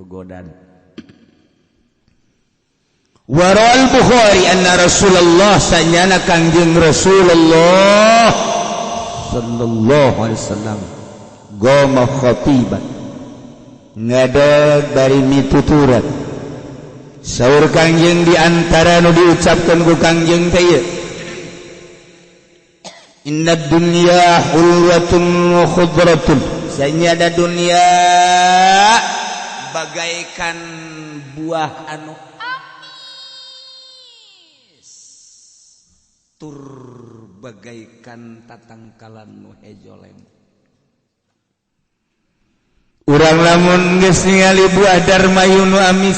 Gogodan. Waral Bukhari anna Rasulullah sanyana Kangjeng Rasulullah sallallahu alaihi wasallam goma khatiban ngadeg bari mituturan saur Kangjeng di antara nu diucapkeun ku Kangjeng teh ieu inna dunya hulwatun wa khudratun sanyana dunya bagaikan buah anu amis tur bagaikan tatangkalan nu hejo lem. Urang lamun geus ningali buah darmayu nu amis,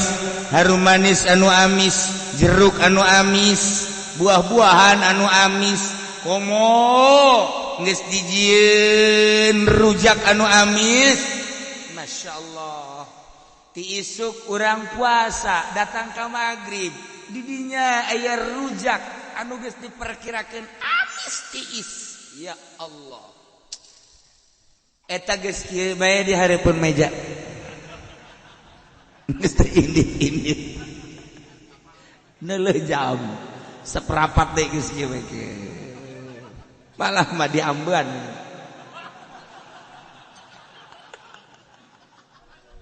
harum manis anu amis, jeruk anu amis, buah-buahan anu amis, komo geus dijieun rujak anu amis. Masya Allah. Ti isuk urang puasa datang ka magrib, didinya aya rujak anu geus diperkirakeun amis tiis. Ya Allah. Eta geus kieu bae di hareupeun meja. Geus teu indit-indit. Neuleuh jam seperapat deui geus kieu bae. Malah mah diambean.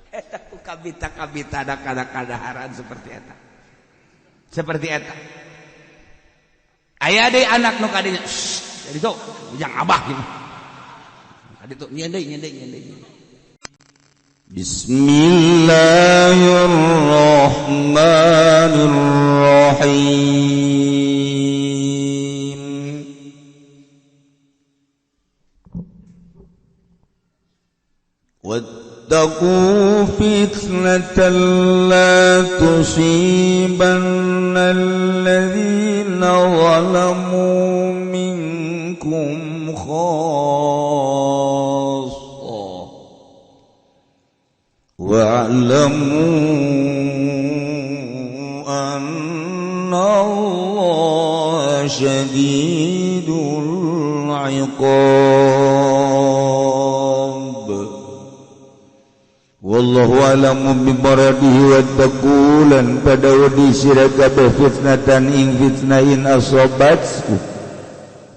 Eta ku kabita-kabita ada kada-kadaharan seperti eta. Seperti eta. Aya deui anak nu kadinya, jadi tuh ujang abah gitu. Kaditu nyeun deui nyeun deui nyeun deui. Bismillahirrahmanirrahim. Wattaqu fitnatan la tusibanna alladzina zalamu minkum khassah wa'lamu anna Allaha syadidul 'iqab. Wallahu a'lamu bimaradihi wattaqu lan pada wedi sira kabeh fitnatan ing fitnah in asabatku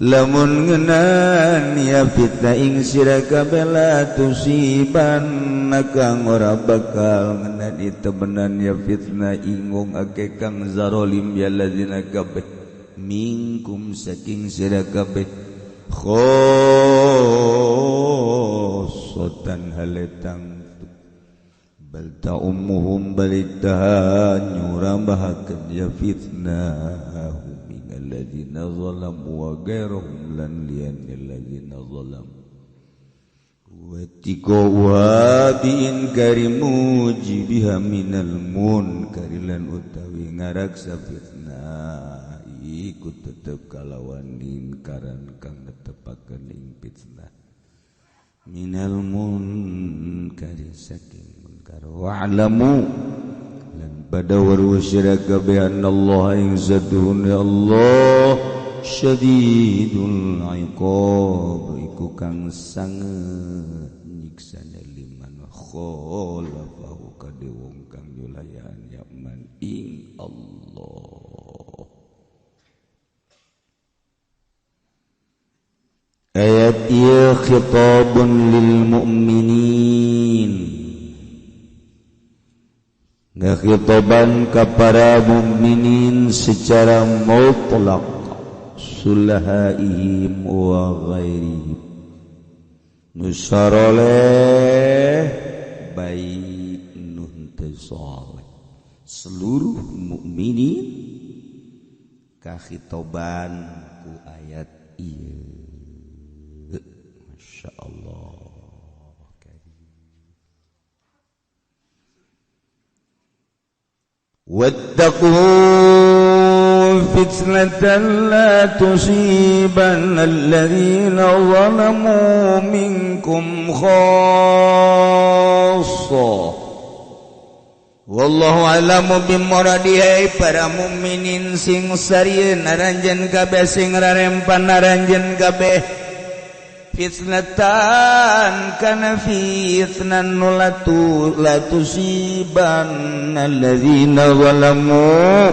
lamun ngenan ya fitnah ing sira kabeh la tusibanna kang ora bakal ngenan temenan ya fitnah ing wong akeh kang zarolim ya lazina kabeh minkum saking sira kabeh khosotan haletang bal ta'ummuhum balitaha nyurambahakeun ya fitnah minalladzina zalamu wa ghairahum lan liyanilladzina zalamu wa bi inkari mujibiha minal munkari lan utawi ngaraksa fitnah iku tetep kalawan inkaran kang netepakeun ing fitnah minal munkari saking munkar wa'lamu lan pada waru sira kabeh anallaha ing zatuhun ya Allah syadidul iqab iku kang sanget nyiksane liman khalafahu kade wong kang nyulayan yaman ing Allah. Ayat ieu khitabun lil mu'minin, ngakhitaban ka para mukminin secara mutlak sulahaihim wa ghairihim, nu saroleh baik nu henteu saleh, seluruh mukminin kakhitoban ku ayat ieu. Masya Allah. Wattaqu fitnatan la tusibanna alladzina zalamu minkum khassah. Wallahu a'lamu bimuradihi para mukminin sing sarieun naranjeun kabeh sing rarempan naranjeun kabeh. Fitnatan kana fitnan nulatu latusiban alladzina zalamu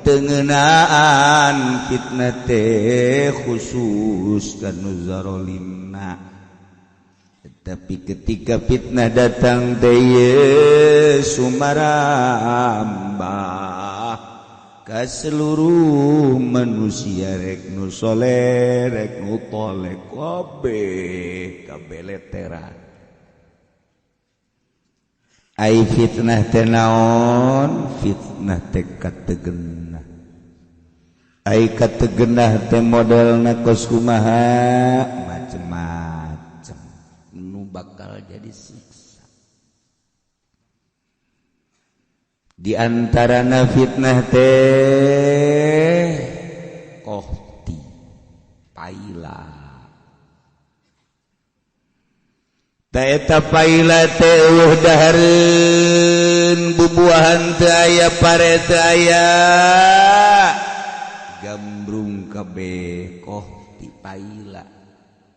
tengenaan fitnah teh khusus kanu zarolimna. Tapi ketika fitnah datang teh sumarambah ka seluruh manusia, rek nu soleh rek nu toleh kabeh kabeleteran. Ai fitnah teh naon? Fitnah teh kategenah. Ai kategenah teh modelna kos kumaha? Macem-macem nu bakal jadi siksa. Di antarana fitnah teh kohti paila. Taeta paila teh eueuh dahareun, bubuahan teu aya, pare teu aya, gambrung kabeh kohti paila.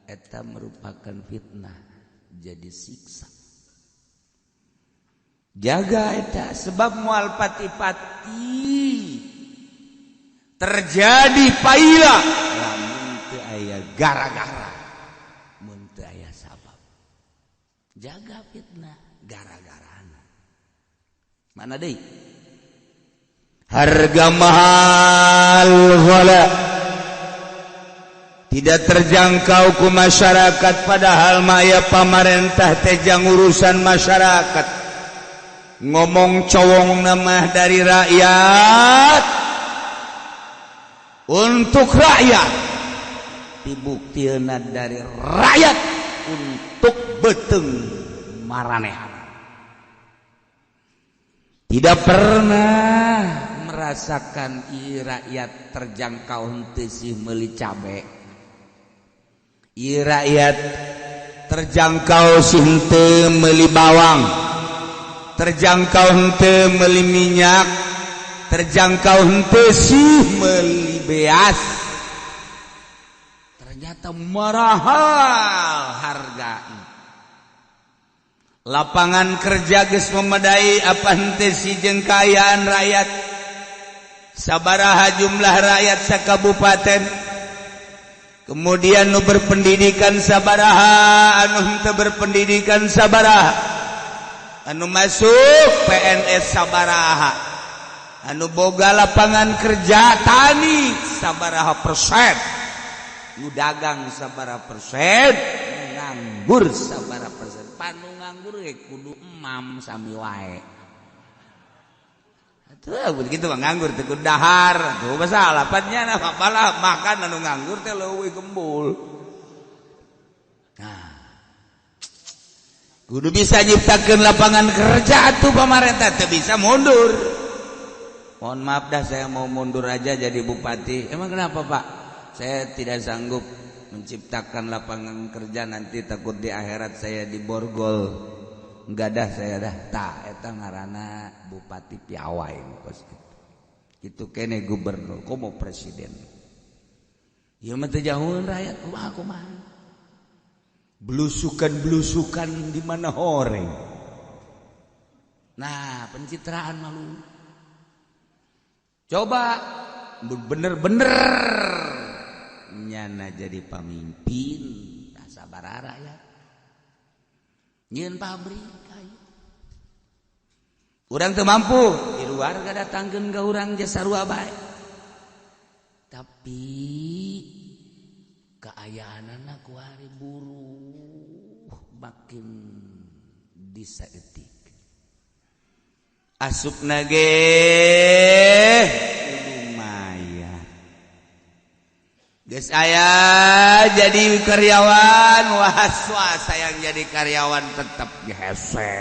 Eta merupakan fitnah jadi siksa. Jaga eta sebab mual pati-pati terjadi paila lamun teu aya gara-gara, mun teu aya sabab. Jaga fitnah gara-garana. Mana deui? Harga mahal ghala, tidak terjangkau ku masyarakat, padahal maya pamarentah teh jang urusan masyarakat. Ngomong cowong nama dari rakyat untuk rakyat, dibuktikan dari rakyat untuk beteng maranehan. Tidak pernah merasakan i rakyat terjangkau henteu sih meuli cabe, i rakyat terjangkau sih henteu meuli bawang, terjangkau henteu meuli minyak, terjangkau henteu sih meuli beas. Ternyata mahal harga. Lapangan kerja geus memadai apa henteu sih jeung kaayaan rakyat. Sabaraha jumlah rakyat sakabupaten, kemudian nu berpendidikan sabaraha, anu henteu berpendidikan sabaraha, anu masuk PNS sabaraha, anu boga lapangan kerja tani sabaraha persen, nu dagang sabaraha persen, nganggur sabaraha persen. Panu nganggur ge kudu emam sami wae. Atuh begitu mah nganggur teh kudu dahar. Tuh masalah patnya malah makan anu nganggur teh leuwih gembul. Nah, kudu bisa nyiptakeun lapangan kerja atuh pamarentah teu bisa mundur. Mohon maaf dah, saya mau mundur aja jadi bupati. Emang kenapa Pak? Saya tidak sanggup menciptakan lapangan kerja, nanti takut di akhirat saya diborgol. Enggak dah saya dah. Tah eta ngaranna bupati piawai kos kitu. Kitu kene gubernur, komo presiden. Ieu mah teu jauheun rakyat kumaha kumaha. Belusukan-belusukan di mana horeng. Nah, pencitraan malu. Coba bener-bener nyana jadi pamimpin, tak sabar rakyat. Nyieun pabrik kayu. Urang teu mampu, di luar datangkeun ka urang jasa sarua bae. Tapi kaayaanana kuari buruh makin disaeutik. Asupna ge lumayan. Geus aya jadi karyawan, wah sayang jadi karyawan tetap hese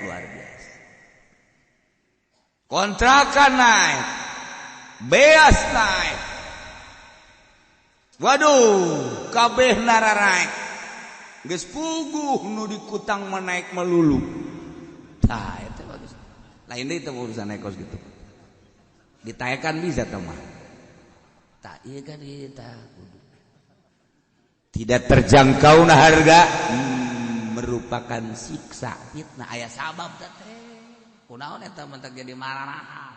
luar biasa. Kontrakan naik, beas naik. Waduh, kabeh nararaek. Geus puguh nu dikutang menaik melulu. Tah eta bagus. Lain deui teh urusan ekos gitu. Ditaekan bisa teh mah. Tak iya kan kita kudu. Tidak terjangkau nah harga merupakan siksa fitnah, aya sabab teh. Kunaon eta mentak jadi marah?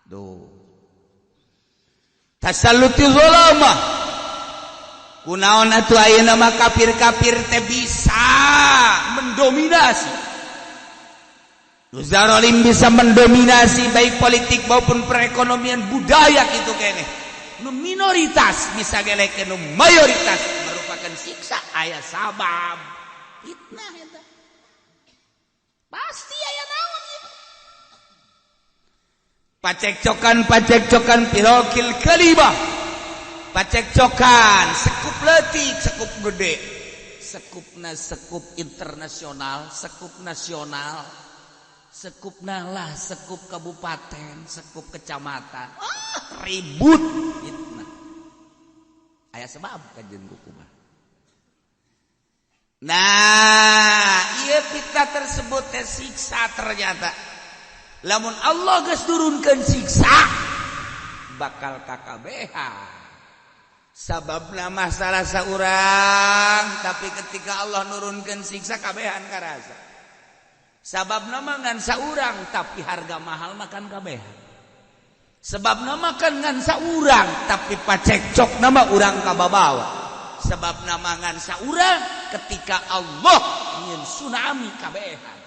Duh. Tasalluti zalamah. Kunaon atuh ayeuna mah kafir-kafir teh bisa mendominasi? Nu zarolim bisa mendominasi baik politik maupun perekonomian, budaya gitu kene. Nu minoritas bisa gelek nu mayoritas merupakan siksa, aya sabab fitnah eta. Pasti aya naon ieu. Pacekcokan, pacekcokan firaqil kalimah. Pacekcokan sekup leutik, sekup gede. Sekupna sekup internasional, sekup nasional, sekupna lah sekup kabupaten, sekup kecamatan. Ah, ribut fitnah. Aya sebab kajen kumaha. Nah, ieu fitnah tersebut teh siksa ternyata. Lamun Allah geus nurunkeun siksa bakal kakabehan. Sababna masalah saurang, tapi ketika Allah nurunkeun siksa kabehan karasa. Sababna mah ngan saurang, tapi harga mahal makan kabehan. Sebabna makan ngan saurang, tapi pacekcok nama urang kababawa. Sebabna mah ngan saurang, ketika Allah nyieun tsunami kabehan.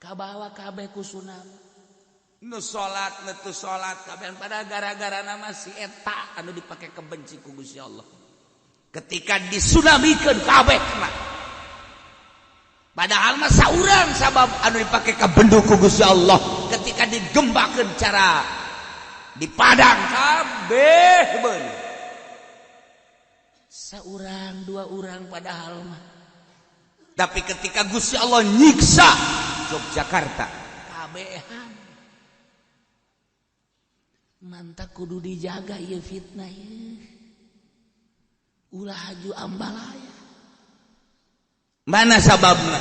Kabawa kabeh ku tsunami. Nu salat, nu teu salat kabehan, pada gara-gara nama si eta anu dipake kebenci ku Gusti Allah. Ketika disunamikeun kabeh kena. Padahal mah saurang sabab anu dipake kabendu ku Gusti Allah. Ketika digembakeun cara di padang kabeh beun. Saurang dua orang padahal mah. Tapi ketika Gusti Allah nyiksa Yogyakarta kabehan. Mantap kudu dijaga ieu fitnah ieu. Ulah haju ambalaya. Mana sababna?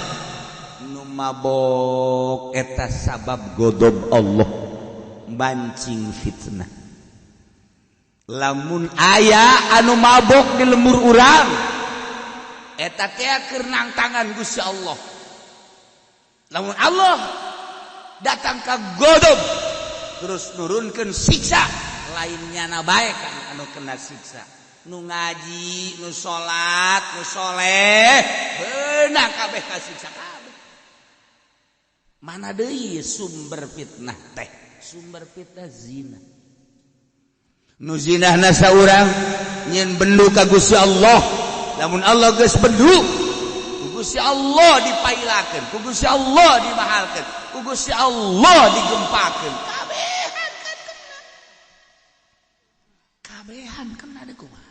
Nu mabok eta sabab godob Allah, mancing fitnah. Lamun aya anu mabok di lembur urang, eta teh keur nangtangan Gusti Allah. Lamun Allah datang ka godob terus nurunkeun siksa, lainnya na bae kan anu kena siksa. Nu ngaji, nu salat, nu soleh, beunang kabeh kasiksa kabeh. Mana deui sumber fitnah teh? Sumber fitnah zina. Nu zinahna saurang nyieun bendu ka Gusti Allah. Lamun Allah geus bendu, ku Gusti Allah dipailakeun, ku Gusti Allah dimahalkeun, ku Gusti Allah digempakeun. Kabehan kan kena. Kabehan kena deui kumaha?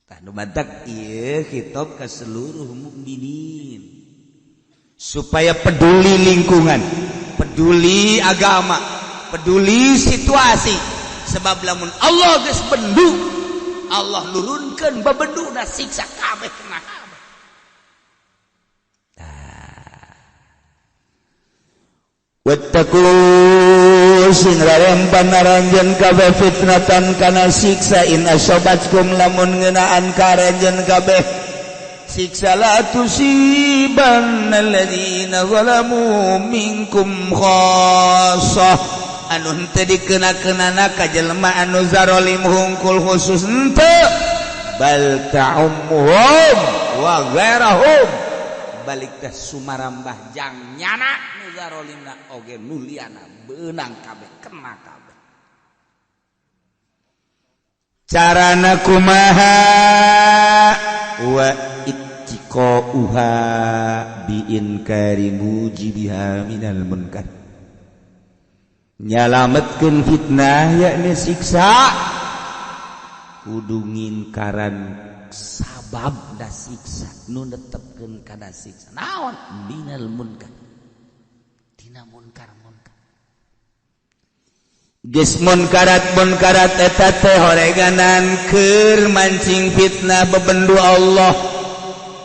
Tah nu matak ieu khitab ka seluruh mukminin supaya peduli lingkungan, peduli agama, peduli situasi. Sebab lamun Allah geus bendu, Allah nurunkeun bebenduna siksa kabeh kena kabeh. Tah. Wattaqu sing rarempan aranjeun kabeh fitnatan kana siksa in asobatkum lamun ngeunaan ka aranjeun kabeh siksa la tusiban alladzina zalamu minkum khassah anu henteu dikeuna-keunana ka jelema anu zarolim hungkul khusus henteu bal ta'ummuhum wa ghairahum balik teh sumarambah jang nyana nu zarolimna oge nu liana beunang kabeh kena kabeh. Carana kumaha? Wa ittiqauha bi inkari mujibiha minal munkar. Nyalametkeun fitnah yakni siksa kudu ngingkaran sabab da siksa nu netepkeun kana siksa naon minal munkar tina munkar munkar geus munkarat munkarat eta teh horeganan keur mancing fitnah bebendu Allah.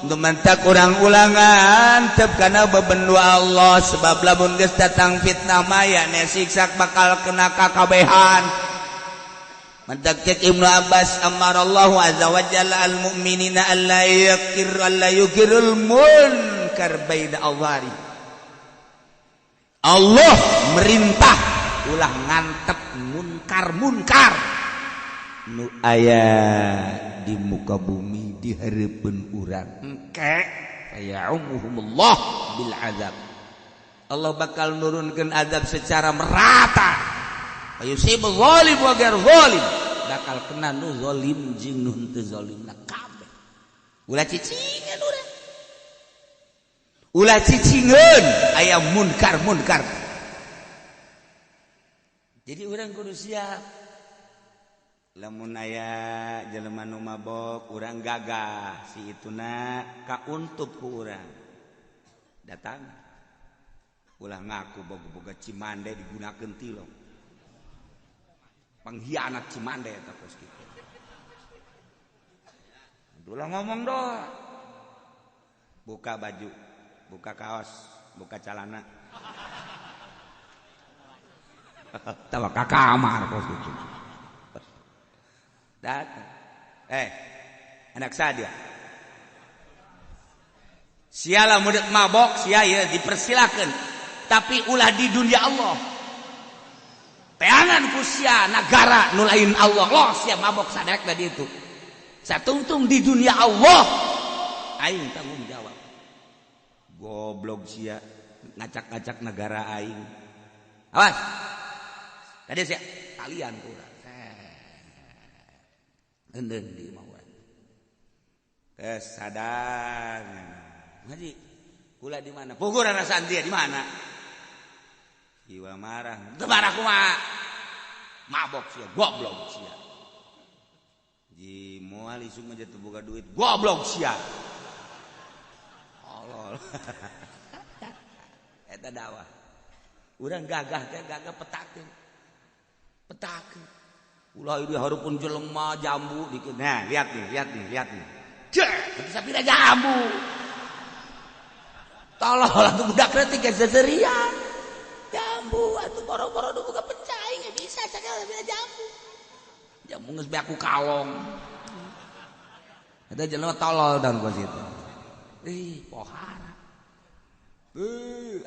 Nu mantak urang ulangan tep kana bebendu Allah sebab lamun geus datang fitnah mah yakni siksa bakal kena kakabehan. Mantak cek Ibnu Abbas amarallahu azza wa jalla al mu'minina alla yakir alla yukirul munkar baina awari. Allah merintah ulah ngantep munkar-munkar nu aya di muka bumi di hareupeun urang. Engke ya'umuhumullah bil azab. Allah bakal nurunkeun azab secara merata. Ayusibul zalim wa ghair zalim. Bakal kena nu zalim jeung nu henteu zalimna kabeh. Ulah cicingeun urang. Ulah cicingeun aya munkar-munkar. Jadi urang kudu siap. Lamun aya jelema nu mabok urang gagah si ituna kauntup ku urang. Datang. Ulah ngaku boga-boga Cimande digunakeun tilong. Pengkhianat Cimande eta kos kitu. Ulah ngomong doh. Buka baju, buka kaos, buka celana. Tawa ka kamar kos kitu. Datang. Anak sadia. Siala mudik mabok sia ya dipersilakan. Tapi ulah di dunia Allah. Teangan ku sia nagara nu lain Allah. Loh sia mabok sadek tadi itu. Satungtung di dunia Allah. Aing tanggung jawab. Goblok sia ngacak-ngacak negara aing. Awas. Tadi sia kalian ku urang. Endeng di imah urang. Kesadar. Ngaji. Kula di mana? Puguran rasaan dia di mana? Jiwa marah. Teu marah kumaha? Mabok sia, goblok sia. Ji moal isuk mah teu boga duit, goblok sia. Allah. Eta dakwah. Urang gagah teh gagah petakeun. Petakeun. Ulah ieu hareupeun jelema jambu dikit. Nah, lihat nih, lihat nih, lihat nih. Cek, sapira jambu. Tolol atuh budak leutik ge seserian. Jambu atuh boro-boro nu boga pencai ge bisa cakal sapira jambu. Jambu geus beak ku kalong. Eta jelema tolol dan kos itu. Ih, pohara.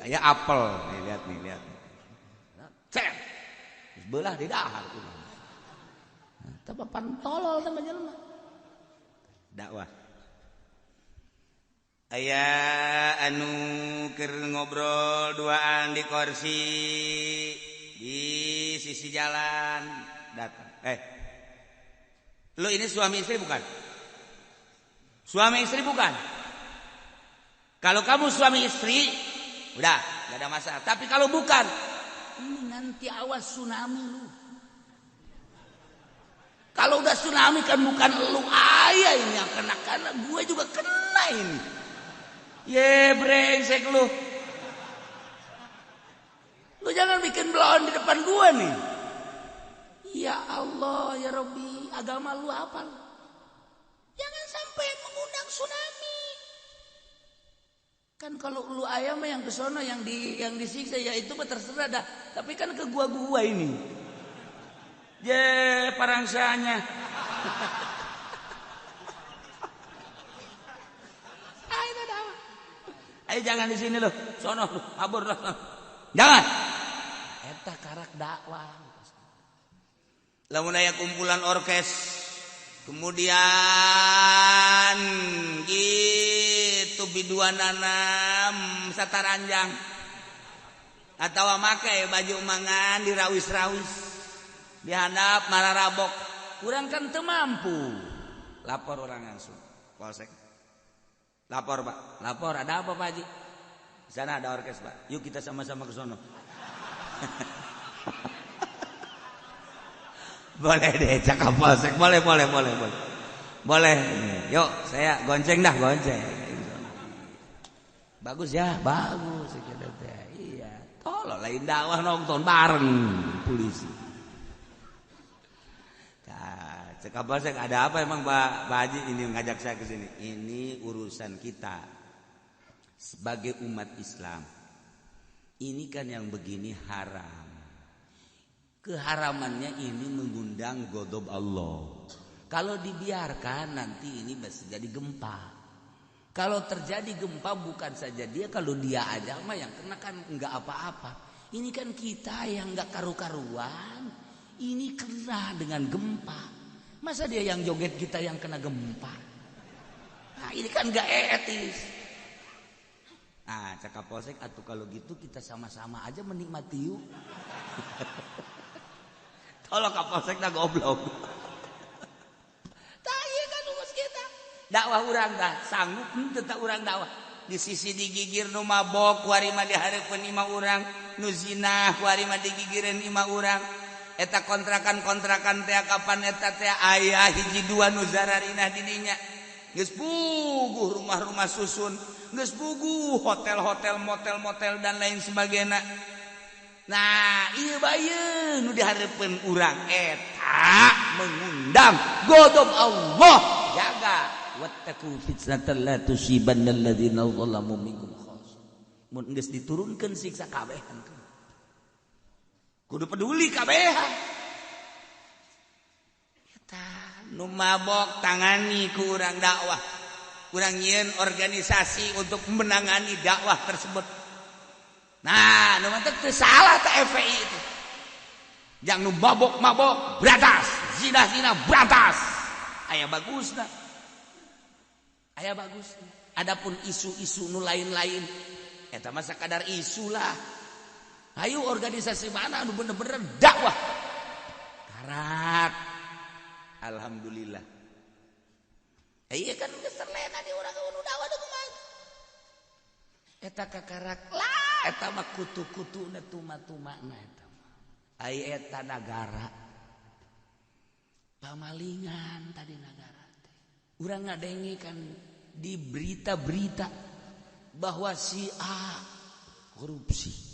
Aya apel. Nih, lihat nih, lihat. Cek. Geus beulah di dahar kumaha. Teu papan tolol teh jelema. Dakwah. Aya anu keur ngobrol duaan di kursi di sisi jalan datang. Lu ini suami istri bukan? Suami istri bukan? Kalau kamu suami istri, udah, gak ada masalah. Tapi kalau bukan, ini nanti awas tsunami lu. Kalau udah tsunami kan bukan lu ayah ini yang kena, karena gue juga kena ini. Ye brengsek lu. Lu jangan bikin bloon di depan gue nih. Ya Allah, ya Robbi, agama lu apa lu? Jangan sampai mengundang tsunami. Kan kalau lu ayam yang kesono yang disiksa ya itu mah terserah dah. Tapi kan ke gua-gua ini. Ye parangsanya. Ayo jangan di sini loh, sono lu, kabur loh. Jangan. Eta karak dakwah. Lamun aya kumpulan orkes, kemudian gitu biduanana sataranjang atawa make baju mangan dirawis-rawis dihandap mararabok, kurang kan teu mampu. Lapor orang langsung polsek. Lapor Pak, lapor ada apa Pak Haji? Di sana ada orkes Pak. Yuk kita sama-sama ke sono. Boleh deh, cakap polsek, boleh, boleh, boleh, boleh. Boleh. Yuk, saya gonceng dah, gonceng. Bagus ya, bagus. Iya, tolong lain dakwah nonton bareng polisi. Nah, cakap polsek ada apa emang Pak Haji ini ngajak saya ke sini? Ini urusan kita sebagai umat Islam. Ini kan yang begini haram. Keharamannya ini mengundang godob Allah. Kalau dibiarkan nanti ini bisa jadi gempa. Kalau terjadi gempa bukan saja dia, kalau dia aja mah yang kena kan nggak apa-apa. Ini kan kita yang nggak karu-karuan, ini kena dengan gempa. Masa dia yang joget, kita yang kena gempa? Nah, ini kan nggak etis. Nah, cek Kapolsek atau kalau gitu kita sama-sama aja menikmati yuk. Tolong Kapolsek dah goblok. Tah ieu kan tugas kita. Dakwah urang tah sanggup henteu tah urang dakwah. Di sisi digigir nu mabok kuari mah dihareupeun imah urang, nu zina kuari mah digigireun imah urang. Eta kontrakan-kontrakan teh kapan eta teh aya hiji dua nu zararinah di dinya. Geus puguh rumah-rumah susun, geus puguh hotel-hotel, motel-motel dan lain sebagainya. Nah, ieu bae nu dihareupeun urang eta mengundang godob Allah. Jaga, wattaqu fitnatan la tusibanna alladzina zalamu minkum khass. Mun geus diturunkeun siksa kabehan kudu peduli kabehan. Eta nu mabok tangani ku urang dakwah. Urang nyieun organisasi untuk menangani dakwah tersebut. Nah, nu mantep teu salah teh FPI itu. Yang nu mabok-mabok berantas, zina-zina berantas. Aya bagusna. Aya bagusna. Adapun isu-isu nu lain-lain eta mah sakadar isu lah. Ayo organisasi mana anu bener-bener dakwah. Karak. Alhamdulillah. Iya kan geus terlena di urang nu dakwah deui kumaha. Eta kakarak lah eta mah kutu-kutuna tuma-tumana eta mah. Ai eta nagara. Pamalingan tadi nagara teh. Urang ngadenge kan di berita-berita bahwa si A korupsi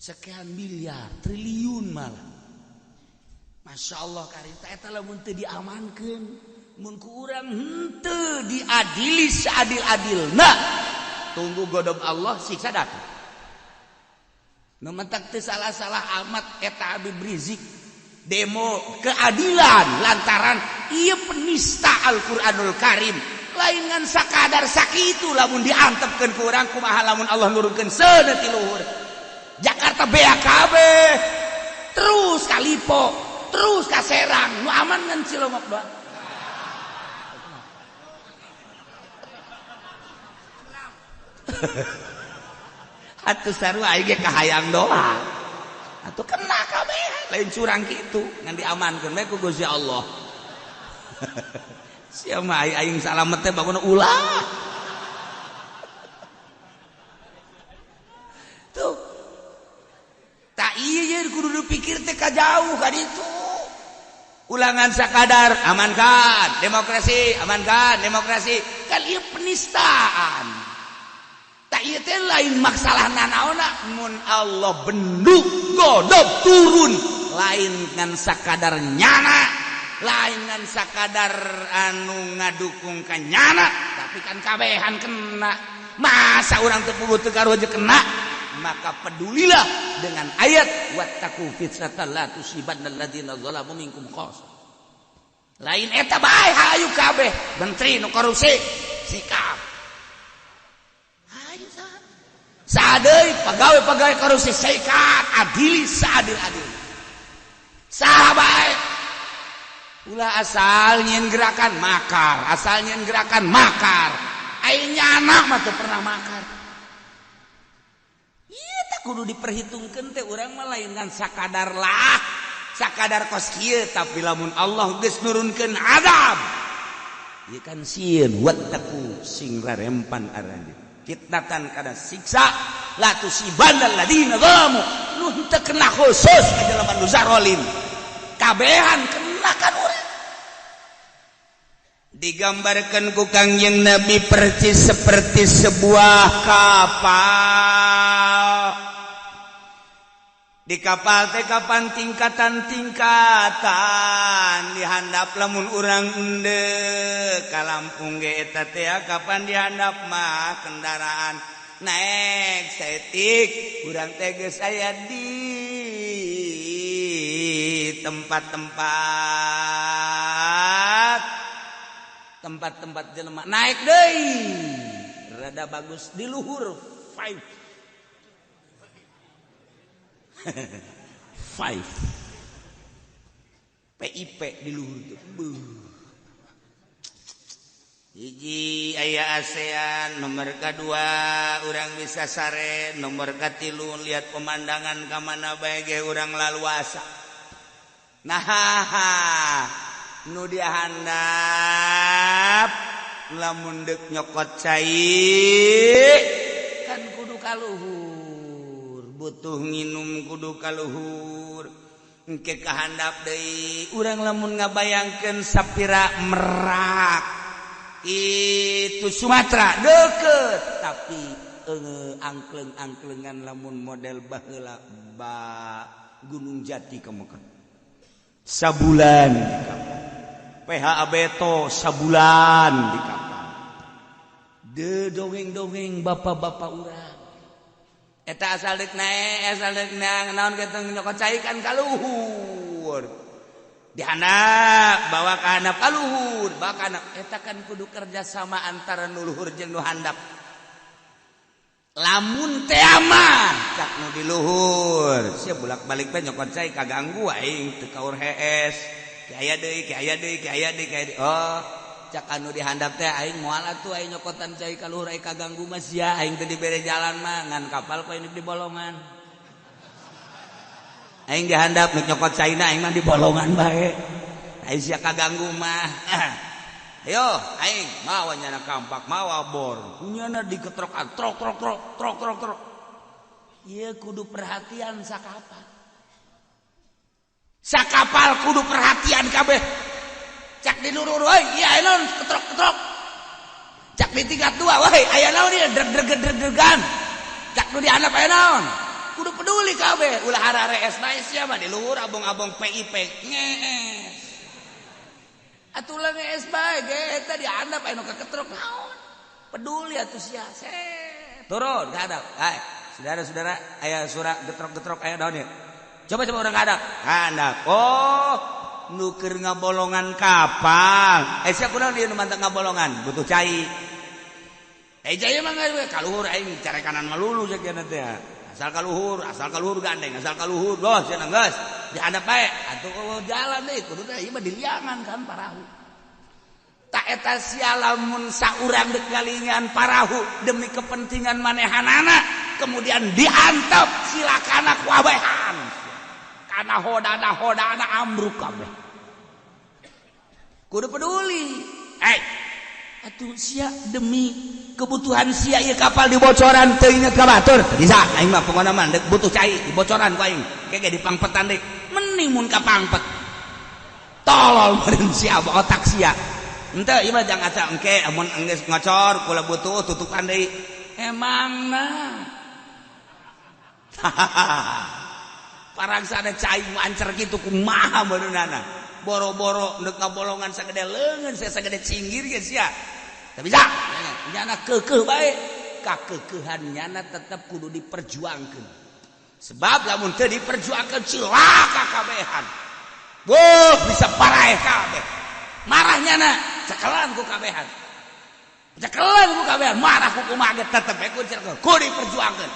sekian miliar, triliun malah. Masya Allah karita eta lamun teu diamankeun, mun ku urang henteu diadili seadil-adilna. Tunggu godob Allah siksa datang. Nu mentak teu salah-salah amat eta Habib Rizik demo keadilan lantaran ieu penista Al-Qur'anul Karim. Lain ngan sakadar sakitu lamun diantepkeun ku urang kumaha lamun Allah nurunkeun seuneu ti luhur. Jakarta BAKB terus ka Lipo, terus ka Serang, nu aman ngan Cilongok doang. Atuh sarua aing ge kahayang doang. Atuh kena kabeh lain curang kitu ngan diamankeun we ku Gusti Allah. Sia mah aing salamet teh bangun ulah. Tuh. Tak ieu kudu dipikir teh ka jauh ka ditu. Ulangan sakadar amankan demokrasi, amankan demokrasi. Kan ieu penistaan. Tak ieu teh lain masalah nanaona mun Allah bendu godob turun lain ngan sakadar nyana, lain ngan sakadar anu ngadukung ka nyana, tapi kan kabehan kena. Masa urang teu puguh teu karuh aja kena? Maka pedulilah dengan ayat wattaqu fitnatan la tusibanna alladziina zalamu minkum khassah. Lain eta bae hayu kabeh menteri nu korupsi sikap. Hayu saha? Sadeui pegawai-pegawai korupsi sikat, adili seadil-adil. Saha bae? Ulah asal nyieun gerakan makar, asal nyieun gerakan makar. Ai nyana mah teu pernah makar. Ieu teh kudu diperhitungkeun teh urang mah lain ngan sakadar lah, sakadar kos kieu, tapi lamun Allah geus nurunkeun azab. Ieu kan sieun wattaqu sing rarempan aranjeun. Fitnatan kana siksa la tusibannal ladina zalamu. Nu henteu kena khusus ka jelema nu zarolim. Kabehan kena kan urang. Digambarkan ku Kangjeng Nabi persis seperti sebuah kapal. Di kapal teh kapan tingkatan-tingkatan dihandap lamun urang endek ka Lampung ge eta teh kapan dihandap mah kendaraan naik setik urang teh geus aya di Tempat-tempat, tempat-tempat jelema naik deui rada bagus di luhur five five PIP di luhur tuh. Beuh. Hiji aya ASEAN, nomor kedua urang bisa sare, nomor katilu lihat pemandangan ka mana bae ge urang laluasa. Nah, nu dihandap lamun deuk nyokot cai kan kudu kaluhur, butuh nginum kudu kaluhur. Engke kahandap deui urang lamun ngabayangkeun sapira Merak itu Sumatera deket, tapi angkleng-angklengan lamun model baheula ba Gunung Jati ke Mekah sabulan di kapal, PHA Beto sabulan di kapal, de dongeng-dongeng bapak-bapak urang eta asal dek naek, asal dek naon kitu nyokot cai kan kaluhur, dihandap bawa ka handap kaluhur, bawa ka handap. Eta kan kudu kerja sama antara nu luhur jeung nu handap. Lamun teh mah cak nu di luhur sia bolak-balik bae nyokot cai kaganggu aing teu kaur hees ki aya deui, ki aya deui, ki aya deui, ki aya deui. Oh, cak anu di handap teh aing moal atuh aing nyokotan cai ka luhur, aing kaganggu mah sia, aing teu dibere jalan mah ngan kapal ku aing di bolongan. Aing dihandap nek nyokot caina aing mah di bolongan bae, aing sia kaganggu mah. Ayo aing mawa nyana kampak, mawa bor nyana diketrokan trok trok trok trok trok trok. Ieu kudu perhatian sakapal, sakapal kudu perhatian kabeh. Cak di luhur euy ieu aya naon ketrok ketrok, cak di tingkat 2 woi aya naon ieu dreg dreg dreg dregan, cak nu di handap aya naon, kudu peduli kabeh. Ulah hararees bae sia mah di luhur abong-abong PIP ngees atuh lah ngees bae ge eta di handap aya nu kaketrok naon, peduli atuh sia. Turun ka handap, hai saudara-saudara aya suara getrok-getrok aya naon ieu, coba-coba urang ka handap, handap. Oh, nu keur ngabolongan kapal, eh sia kunaon ieu nu mantap ngabolongan butuh cai, eh cai mah kaluhur aing carekanan malulu cek cenah teh. Asal kaluhur, asal kaluhur gandeng, asal kaluhur gos cenah geus dihandap bae atuh jalan deui kudu teh ieu mah diliangan kan parahu. Tak eta sia lamun saurang deuk ngalingan parahu demi kepentingan manehanana kemudian diantep silakana ku abehan kana hodana hodana ambruk kabeh. Kudu peduli. Eh atuh sia demi kebutuhan sia ieu kapal dibocoran teu inget ka batur bisa aing mah pokona mah deuk butuh cai dibocoran ku aing ke ge dipangpetan deui mending mun ka pangpet tolol meureun sia otak sia henteu ieu mah jangan aca engke amun geus ngocor kula butuh tutupan deui emangna parang sada cai mancer kitu kumaha meureunana boro-boro deuk ngabolongan sagede leungeun sia sagede cinggir ge sia. Tapi bisa nyana kekeh bae, kakekehan nyana tetep kudu diperjuangkeun. Sebab lamun teu diperjuangkeun cilaka kabehan. Wuh, bisa paraeh kabeh. Marah nyana cekelan ku kabehan. Cekelan ku kabehan, marah ku kumaha ge tetep bae kudu diperjuangkeun.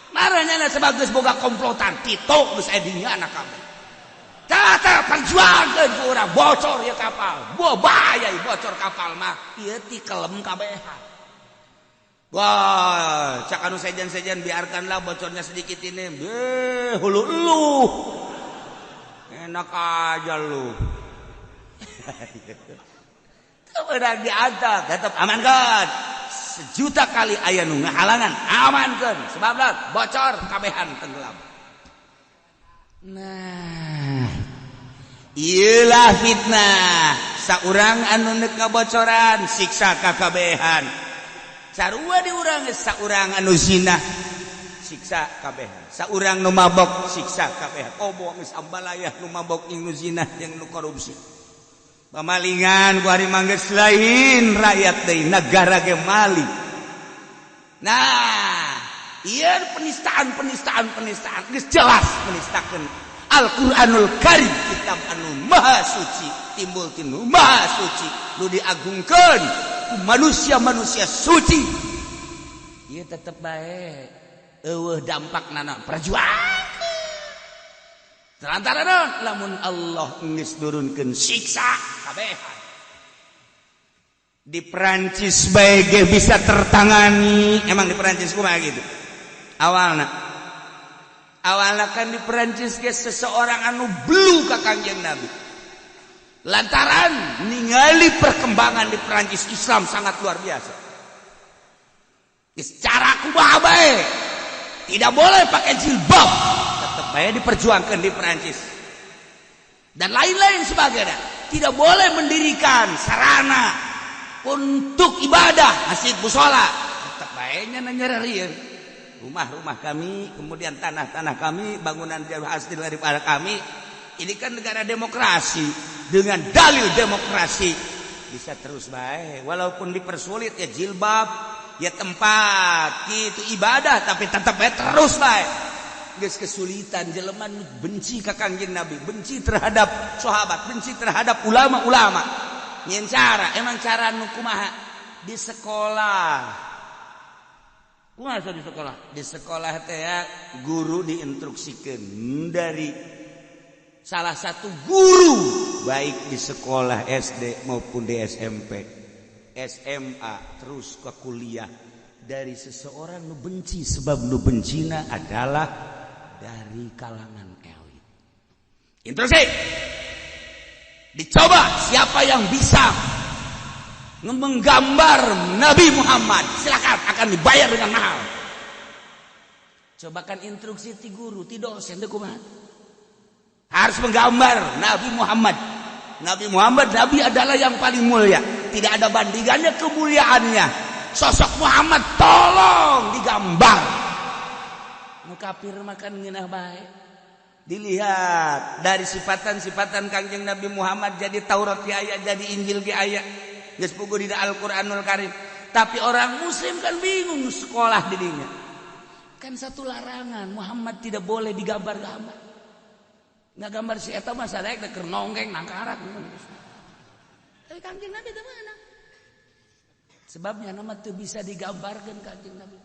Marah nyana sebab geus boga komplotan Tito geus aya di nyana kabeh. Tata perjuangkeun ku urang bocor ieu kapal. Boh bahaya ieu bocor kapal mah. Ieu ti kelem kabehan. Wah, cak anu sejen-sejen biarkanlah bocornya sedikit ini. Beh, hulu lu. Enak aja lu. Kemudian diantep, tetep aman kan. Sejuta kali aya nu ngahalangan, aman kan. Sebab bocor kabehan tenggelam. Nah, iyalah fitnah. Saurang anu neuk ngabocoran siksa kakabehan. Sarua di urang saurang anu zina siksa kabehan. Saurang nu mabok siksa kabehan. Komo geus ambalayah nu mabok jeung nu zina jeung nu korupsi. Pamalingan ku ari mah geus lain rakyat deui nagara ge maling. Nah, ieu penistaan geus jelas menistakeun Al-Qur'anul Karim kitab anu maha suci timbul tinu maha suci nu diagungkeun ku manusia-manusia suci. Ieu tetep bae eueuh dampakna perjuangan. Lantaran lamun Allah geus nurunkeun siksa kabehan. Di Perancis bae ge bisa tertangani. Emang di Perancis kumaha gitu? Awalna. Awalna kan di Perancis ge seseorang anu belu ka Kangjeng Nabi. Lantaran ningali perkembangan di Perancis Islam sangat luar biasa. Secara kumaha bae tidak boleh pakai jilbab, tetap bae diperjuangkan di Perancis. Dan lain-lain sebagainya. Tidak boleh mendirikan sarana untuk ibadah, masjid musola. Tetap bae nya nyererian. Rumah-rumah kami, kemudian tanah-tanah kami, bangunan hasil daripada kami. Ini kan negara demokrasi. Dengan dalil demokrasi bisa terus bae, walaupun dipersulit ya jilbab, ya tempat itu ibadah, tapi tetap bae terus bae. Geus kesulitan jelema benci ka Kangjeng Nabi, benci terhadap sahabat, benci terhadap ulama-ulama. Nyen cara, emang cara nu kumaha? Di sekolah. Kumaha di sekolah? Di sekolah teh ya, guru diinstruksikeun dari salah satu guru baik di sekolah SD maupun di SMP, SMA, terus ke kuliah, dari seseorang nu benci, sebab nu bencina adalah dari kalangan elit. Instruksi dicoba siapa yang bisa menggambar Nabi Muhammad, silakan, akan dibayar dengan mahal. Cobakan instruksi ti guru, ti dosen teh kumaha? Harus menggambar Nabi Muhammad. Nabi Muhammad, Nabi adalah yang paling mulia. Tidak ada bandingannya kemuliaannya. Sosok Muhammad tolong digambar. Nu kafir makan ngeunah bae. Dilihat dari sifatan-sifatan Kangjeng Nabi Muhammad, jadi Taurat ge aya, jadi Injil ge aya. Geus puguh dina Al-Qur'anul Karim. Tapi orang muslim kan bingung sekolah didinya. Kan satu larangan, Muhammad tidak boleh digambar-gambar. Nggak gambar si eta mah sadaya keur nonggeng nangkarak. Tapi Kangjeng Nabi teu meunang. Sebabnya nama teu bisa digambarkeun Kangjeng Nabi.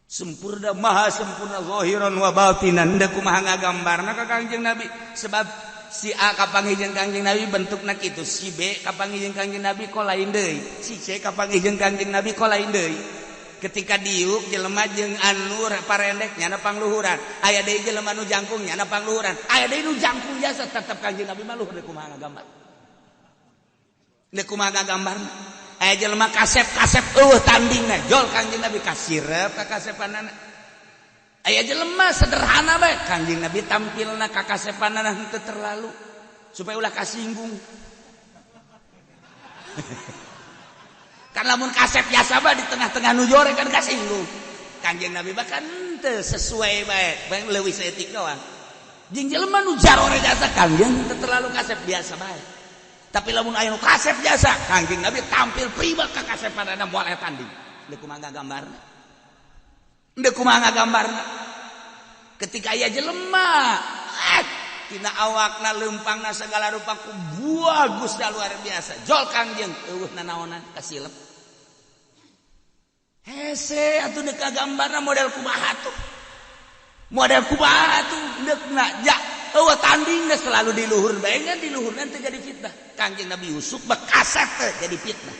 Sempurna, maha sempurna zahiran wa batinan. Henteu kumaha ngagambarna ka Kangjeng Nabi. Sebab si A kapanggih jeung Kangjeng Nabi bentukna kitu, si B kapanggih jeung Kangjeng Nabi kok lain deui, si C kapanggih jeung Kangjeng Nabi kok lain deui. Ketika diuk jelema jeung anu parendek nyana pangluhuran, aya deui jelema nu jangkung nyana pangluhuran, aya deui nu jangkung jasa, tetep Kangjeng Nabi mah luhur. Deui kumaha ngagambar, deui kumaha ngagambarna? Aya jelema kasep-kasep eueuh tandingna, jol Kangjeng Nabi kasirep ka kasepanana. Aya jelema sederhana bae, Kangjeng Nabi tampilna ka kasepanana henteu terlalu supaya ulah kasinggung. Kan lamun kasep biasa mah di tengah-tengah nu jore kan kasinggung. Kangjeng Nabi bahkan henteu sesuai bae, bae leuwih saeutik doang. Jeung jelema nu jarore jasa Kangjeng henteu terlalu kasep, biasa bae. Tapi lamun aya nu kasep jasa, Kangjeng Nabi tampil prima ka kasepanana moal aya tanding. Deui kumaha ngagambarna? Deui kumaha ngagambarna? Ketika aya jelema, tina awakna leumpangna segala rupa ku bagus da luar biasa. Jol Kangjeng eueuh nanaonan kasilep. Hese atuh deuk kagambarna model kumaha tuh? Model kumaha tuh deukna ja eueuh tandingna selalu di luhur bae, kan di luhurna teu jadi fitnah. Kangjeng Nabi Yusuf bekasep teh jadi fitnah.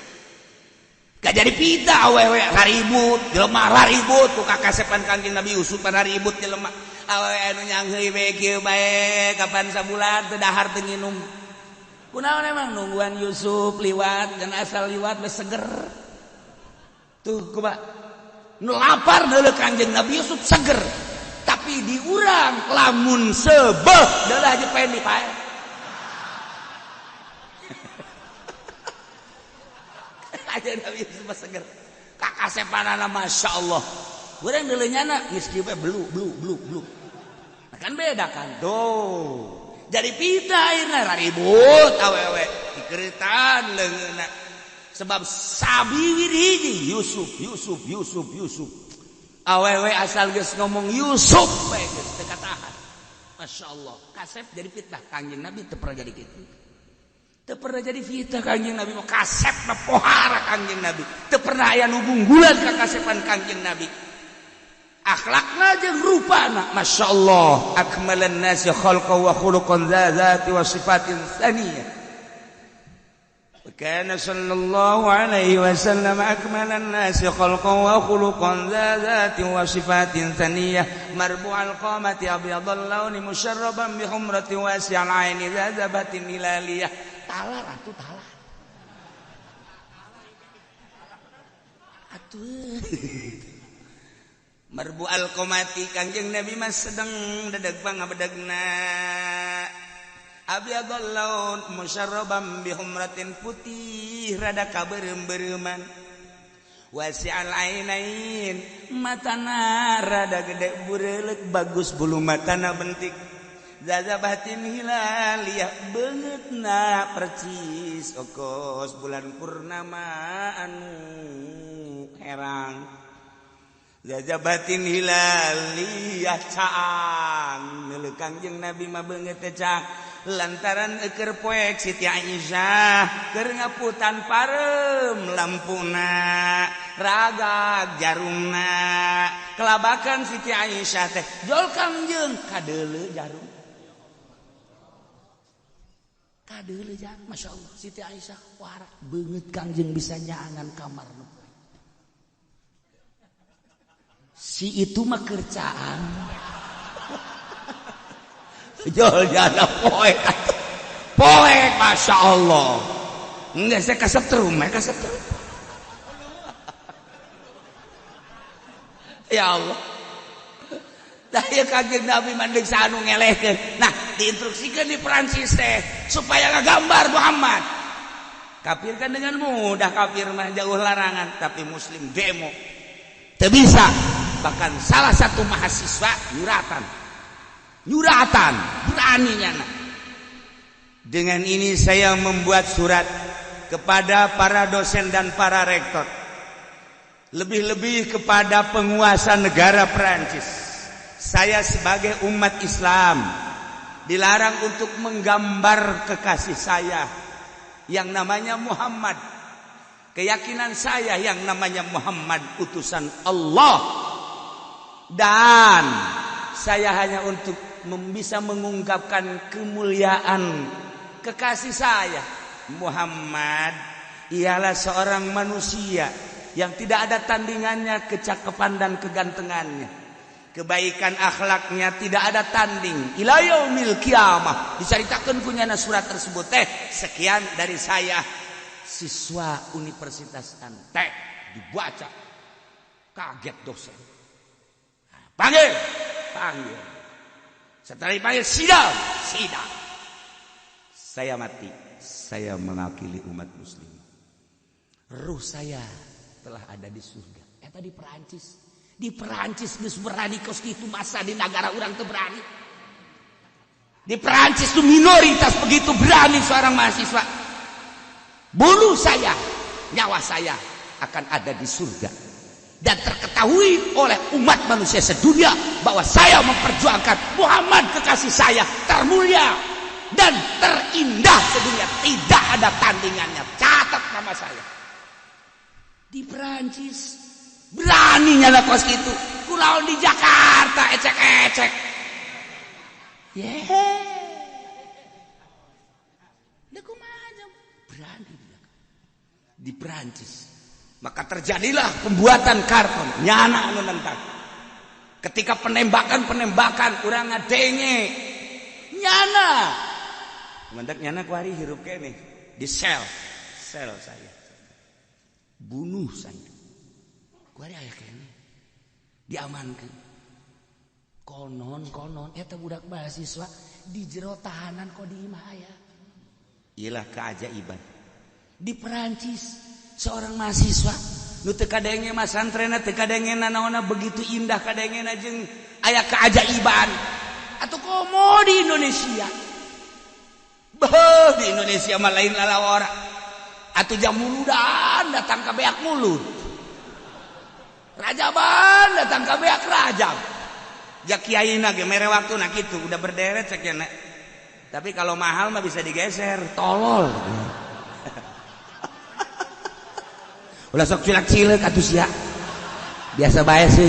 Gak jadi fitnah awewe raribut, jelema raribut ku kakasepan Kangjeng Nabi Yusuf raribut jelema. Awewe anu nyangheui we kieu bae kapan sabulan teu dahar teu nginum. Kunaon emang nungguan Yusuf liwat dan asal liwat we seger. Tuh kumaha? Nu lapar deuleu Kangjeng Nabi Yusuf seger. Tapi di urang lamun sebeh deuleuh aja pengen dipae. Kangjeng Nabi Yusuf seger. Kakasepanana Masya Allah. Urang deuleuh nyana geus kieu bae belu belu belu belu. Nah, kan beda kan. Tuh. Jadi pita akhirna raribut awewe dikeuritan leungeunna. Sebab sabiwir hiji Yusuf Yusuf Yusuf Yusuf. Awewe asal geus ngomong Yusuf bae geus teu katahan. Masya Allah, kasep jadi fitnah. Kangjeng Nabi teu pernah jadi kitu. Teu pernah jadi fitnah Kangjeng Nabi, mau kasep mah pohara Kangjeng Nabi. Teu pernah aya nu gunggulan ka kasepan Kangjeng Nabi. Akhlakna jeung rupana, Masya Allah, akmalan nasi khalqan wa khuluqan dzati wa sifatin tsaniyah. Kana sallallahu alaihi wasallam akmalan nasi khalqan wa khuluqan dzati wa sifatin tsaniyah, marbu'al qamati abyadal launi musyarraban bi humrati wasi'al aini dzabatin hilaliyah. Talar atuh talar. Atuh. Marbu'al qamati Kangjeng Nabi mah sedeng dedeg pangabedegna. Abyadul laun musyarraban bihumratin putih rada kaberem-bereuman. Wasi'al ainain matana rada gede bureuleuk bagus bulu matana bentik. Zazabatin hilaliyah beungeutna percis okos bulan purnama anu herang. Zazabatin hilaliyah caang neuleuh Kangjeng Nabi mah beungeut teh caang lantaran eukeur poek Siti Aisyah keur ngaputan pareum lampuna ragag jarumna kelabakan Siti Aisyah teh jol Kangjeng kadeuleu jarum kadeuleu jarum. Masya Allah Siti Aisyah warak beungeut Kangjeng bisa nyaangan kamar nu si itu mah kercaan jol jana poek poek. Masya Allah enggak saya kasetrum ya kasetrum ya Allah. Dah ya Kangjeng Nabi mandeg sanu ngelehkeun. Nah diinstruksikeun di Perancis teh supaya ngagambar Muhammad. Kafir kan dengan mudah, kafir mah jauh larangan, tapi muslim demo teu bisa. Bahkan salah satu mahasiswa nyuratan beraninya. Dengan ini saya membuat surat kepada para dosen dan para rektor, lebih-lebih kepada penguasa negara Perancis. Saya sebagai umat Islam dilarang untuk menggambar kekasih saya yang namanya Muhammad. Keyakinan saya yang namanya Muhammad utusan Allah, dan saya hanya untuk bisa mengungkapkan kemuliaan kekasih saya Muhammad ialah seorang manusia yang tidak ada tandingannya kecakepan dan kegantengannya, kebaikan akhlaknya tidak ada tanding ila yaumil kiamah. Diceritakan kunyana surat tersebut teh. Sekian dari saya siswa Universitas Ante. Dibaca kaget dosen, panggil panggil. Setelah dipanggil sidang sidang. Saya mati, saya mewakili umat muslim. Ruh saya telah ada di surga. Eta di Perancis. Di Perancis geus berani kos kitu, masa di negara urang teu berani. Di Perancis tuh minoritas begitu berani seorang mahasiswa. Bunuh saya, nyawa saya akan ada di surga. Dan terketahui oleh umat manusia sedunia bahwa saya memperjuangkan Muhammad kekasih saya termulia dan terindah sedunia, tidak ada tandingannya. Catat nama saya. Di Perancis berani nyala kos gitu. Kulaon di Jakarta ecek-ecek. Yeah. Berani di Perancis. Maka terjadilah pembuatan karton nyana anu nentang. Ketika penembakan-penembakan urang ngadenge nyana. Mendak nyana kuari hirup kene di sel. Sel saya. Bunuh saya. Kuari aya kene. Diamankan. Konon-konon eta budak mahasiswa di jero tahanan kok di imah aya. Ilah keajaiban. Di Perancis seorang mahasiswa nu teu kadenge masantrena teu kadenge nanaonna begitu indah kadengena jeung aya keajaiban. Atuh komo di Indonesia. Beuh di Indonesia mah lain lalawara. Atuh jam muludan datang ka beak mulut. Rajaban datang ka beak rajab. Ja kiaina ge mere waktuna kitu udah berderet sakieu. Tapi kalau mahal mah bisa digeser, tolol. Ulah sok cilak-cileuk atuh sia. Biasa bae sih.